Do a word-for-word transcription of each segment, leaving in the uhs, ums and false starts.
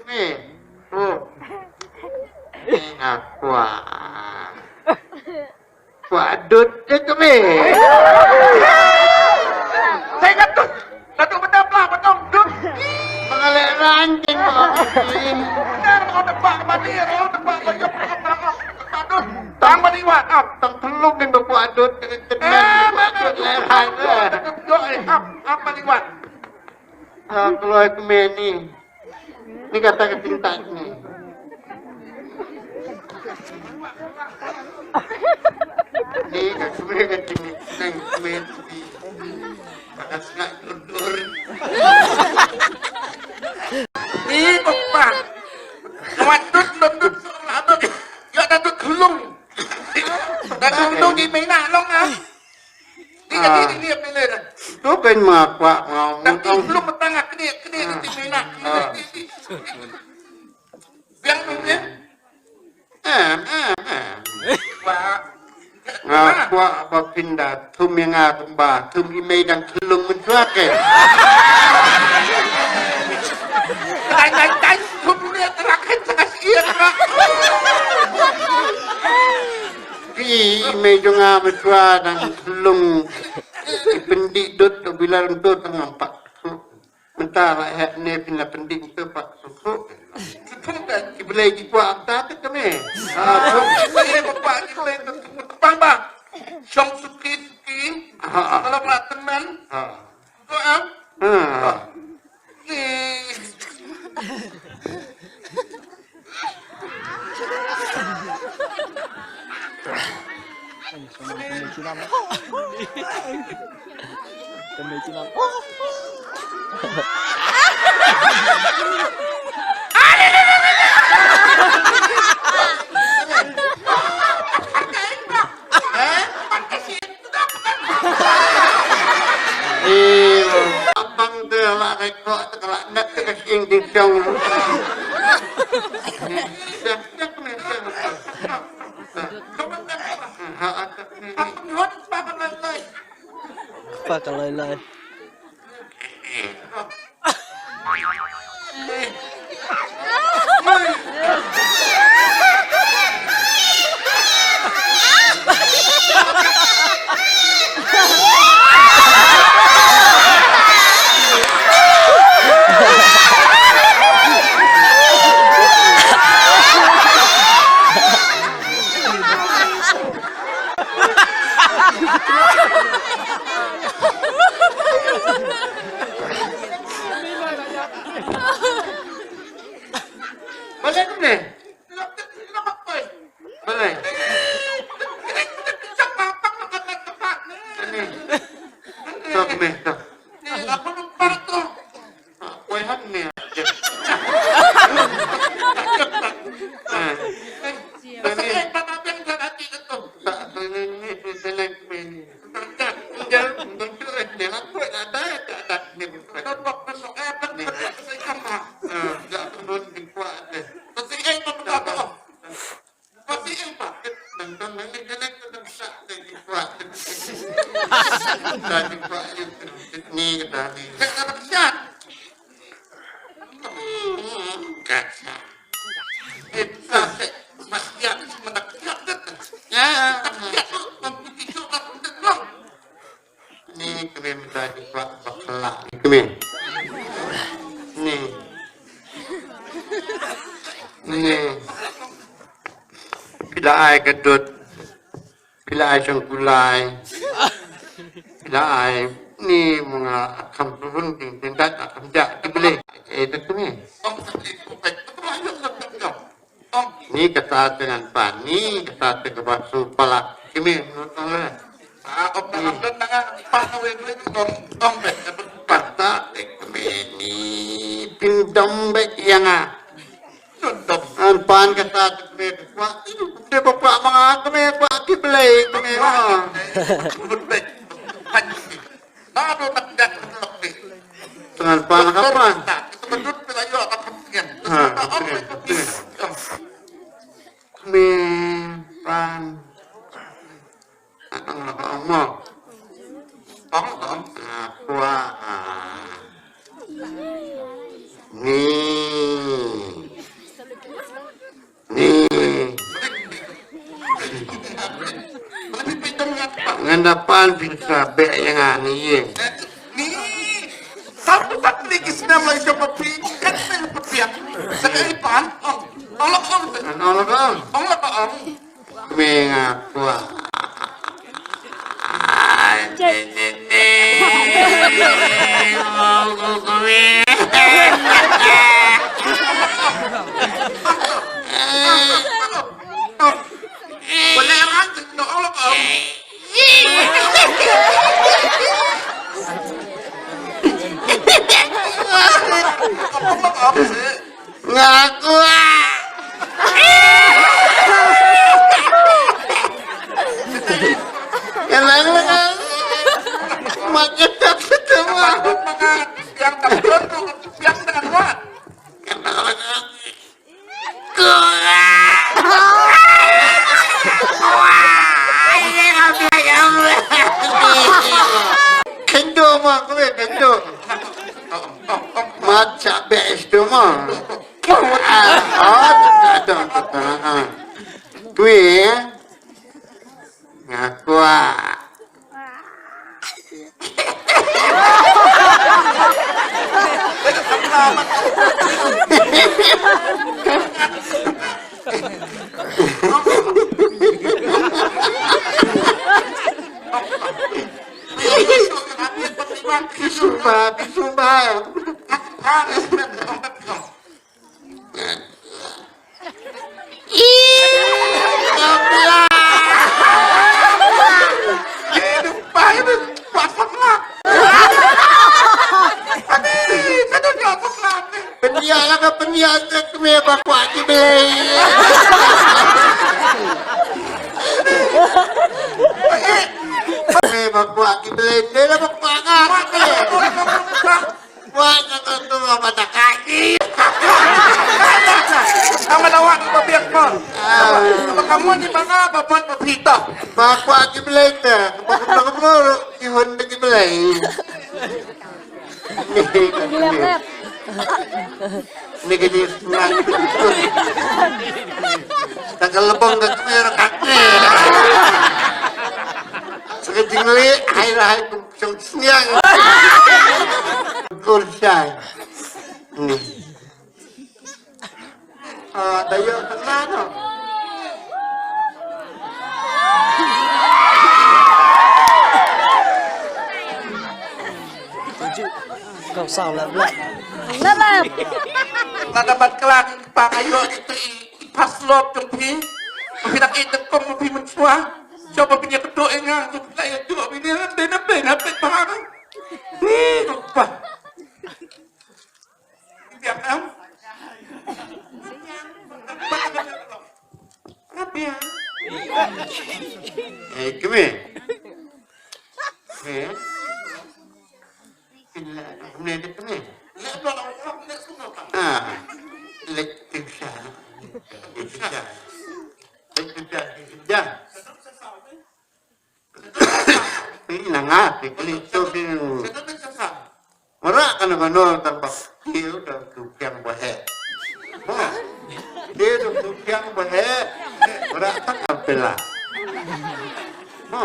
Me. Oh. Ni nga kwah. Kwah dud je kami. Saya kata, satu benda pula, betul, dud. Mengalek ranjing kau. Benar, kau tebak mati, kau tebak banyak, kau tebak dud. Tang maliwat, ap. Tang telung yang berbuat dud, kena temen. Eh, mana dud? Lerai, eh. Dud, eh, ap, ap maliwat. Ah, keluar kami ni. Ni kata ka tintak ni. Ni ka kumi ka kumi nang kumi ti. Pakat sengak dur-dur. Ni papa. Kawan dud, dud, dud, dud. Ya dah dud kelung. Dah dud, dud di mina long ah. Ni ka ti ni ni ni ni. Tu kan ma kwa ma. Dah ti belum petang ah, kini, kini, kini mina. Yang ni ni. Em, em, em. Nga kwah ba phin da thum ïa nga kumba thum i mei dang khyllung mynshuwa ke. Dang dang dang thum ne trak kan trak ïa trak. Ki i mei jong nga mynshuwa dang khyllung. I pyndih dud, u bilal dud tang nampak. Mynta la heh ne phin la pyndih tu pat susu. Susu kan ki Blei ki kwah ta te kame. Ha, susu ki Blei ki kwah ki Blei tu pang ba. Shong suki suki. Ha, ha. Kalau pula teman. Ha. Tu am. Ha. Ni. Eh, abang tu lah rekod tu kalau nak tu kasi yang dicong. Apa ka lai lai? Balik ni. Balik. Ni. Tok ni, tok. Ni, aku nampak tu. Wei han ni. Eh. Ni. Tak, ni, ni, ni, ni, ni. Ni kata ni. Kata. Ni kmen tadi pak bakla. Ni kmen. Ni. Ni. Phi la ai ka dud. Phi la ai shong kulai. Phi la ai ni manga akam tuhun ting ting dat akam ja ki bele. Eh, tu ni. Ni kata dengan pani, kata dengan basu pala. Kimi menurut Allah. Ah, kau pernah bilang dengan pas kau itu, itu dong, dong, deh, dapat pas. Kata dengan ni pindam be yang ah. An pan kata te kme kwa. Te ba kwa ma nga kme kwa ki blei kme ma. Tangan pan ka pan. Ha, kme pan. Ong, ong, ong. Ong, ong. Ah, kwa, ah. Ni. An pynsa beh ïa nga ni ïing. Ni. Sap pat ni ki snem lai jong ma phi. Kat ni ma phi. Sa ka ipan. Ong. Ong lok ong. An ong lok ong. Ong lok ong. Me nga kwah. Ai, ni, ni, ni. Ong, ong, ong. Boleh ran, no, ong lok ong. Ngaku ah. Kenapa? Makin tak ketemu. Yang tak betul, yang tak kuat. Kenapa? Kendo ma, kendo. Mat sa best tu ma. Ah, ah, tu, tu, tu, tu, ah. Kui, eh? Ngaku ah. Sumpah, sumpah. Pynïaid la ka pynïaid ka kmie ba kwah ki blei. Kmie ba kwah ki blei, dei la ba kwah nga kmie. Wah, kata tu apa tak kaki? Nama lawan ba biak mo? Apa kamu ni mana apa buat ba pita? Ba kwah ki blei te, ba kwah ki blei, ki hon ki blei. Ni kini senang. Tak kelebong ke kiri kaki. Sekejing li, hai lah, hai. Song sniang. Kursiai. Hmm. Ah, dayo tengah tu. Kau salah lah. Lah dapat kelak pakai yo itu i pas lot tu pi. Tapi nak itu kong pi mentua. Coba punya ketuk engang tu lah itu bini nanti nanti nanti paham. Ni apa? Biang em? Biang. Eh, kemi. Eh. Kena, kena, kena. Ah, lek pingsan. Pingsan. Lek pingsan, pingsan. Phi na nga, phi kli tu phi. Mara kana kano tang bak tiu tang tu kiang bahe. Ha. Tiu tu kiang bahe. Mara tang ampela. Ha.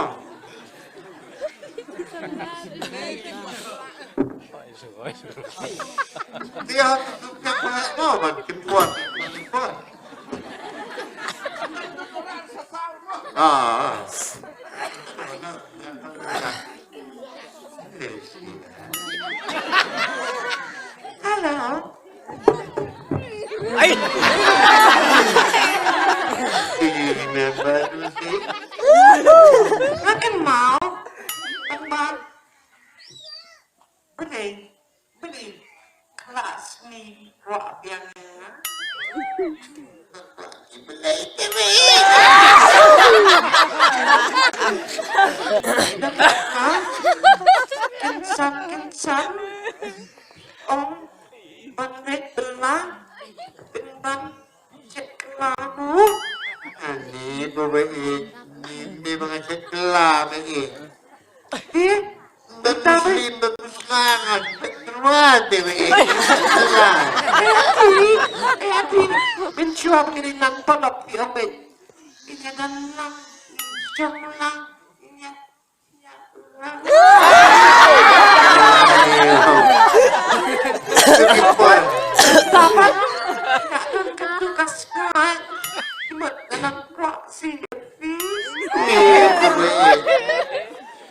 Tiu tu kiang bahe. Oh, ban kimpuan. Kimpuan. Ah. Hello. Ai. Do you remember Lucy? Makan mau. Makan. Boleh. Beli kelas ni ruah biang. Beli TV. Kensan, kensan. Ong, ban rit bela. Ban Chet kelanu. Ani baba i ni ni banga chet kela bagi. Eh, ba muslim ba muslim. Keluar deh bagi. Keluar. Eh, abi, eh, abi. Mencuap kiri nampak api api. Ini dalam jumlah. Ini. Ki por. Papa, ka don katu ka sngewbha. Mat ka nang kwah si. Ni, ka bai.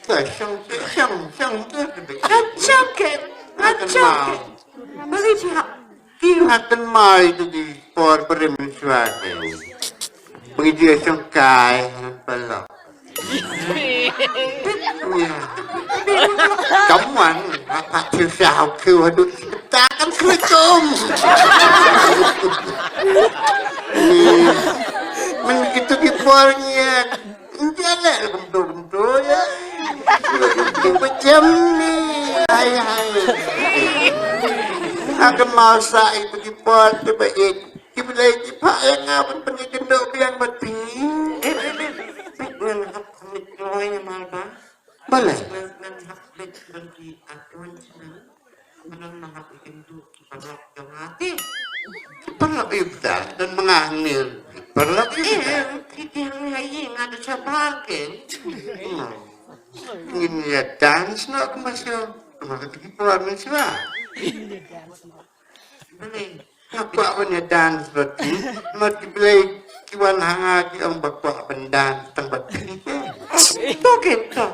Ka shong, shong, shong, shong. Ka shong ke, ka shong ke. Bali pihak. Ki hatan mai tu di por prim swa ke. Bagi dia sengkai, han pelak. Kamuan, apa susah aku, aduh, takkan keritum. Men gitu di por nya. Jaleh lah bentuk-bentuk ya. Macam ni. Hai, hai. Aku mau sa itu di pot tu baik. Ki Blei ki phah ïa nga ban pynïakynduh biang bad phi. Eh, eh, eh. Ngan hap commit lawyer ïa mar ba. Balei? Ngan, ngan hap commit ban ki atuan sini. Ngan hap ïakynduh ki paralok jong nga te. Ki paralok ïa kita dan menga hangne. Ki paralok ïa kita. Eh, eh, ki tiang ni ha ïing nga da shabar ke. Hmm. Ngin ïa dance noh kumba shuh. Kumba kata ki por mynshuwa. Balei? Nga kwah ban ïa dance bad ki. Mat ki Blei ki wan ha nga ki ong ba kwah ban dance tang bad ki. To ke to.